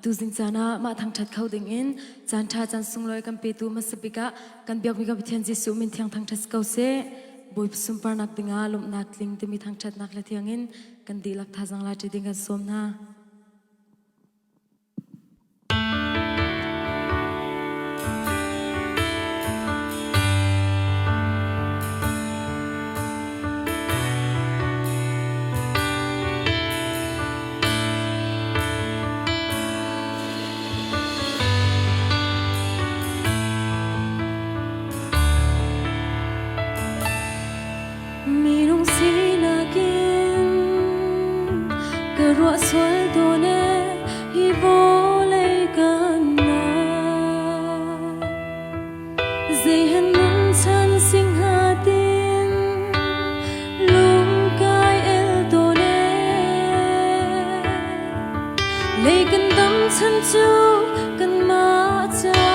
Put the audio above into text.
Tu zing caan ah mah thangṭhat kho ding in caan ṭha caan sunglawi kan petu hmasa bik ah kan biakmi kan Pathian Jesuh min thiang thangṭhat ko seh. Bawipa sunparnak dingah lawmhnak tling timi thangṭhatnak le thiang in kan dihlak thazaang la ṭi ding kan sawm hna. Minung sinak in ka ruah sual tawn ee hi vawlei kan nak. Zeihen nun chan sing hatin lung kai el tawn ee. Lei kan dam chan cu kanmah ca.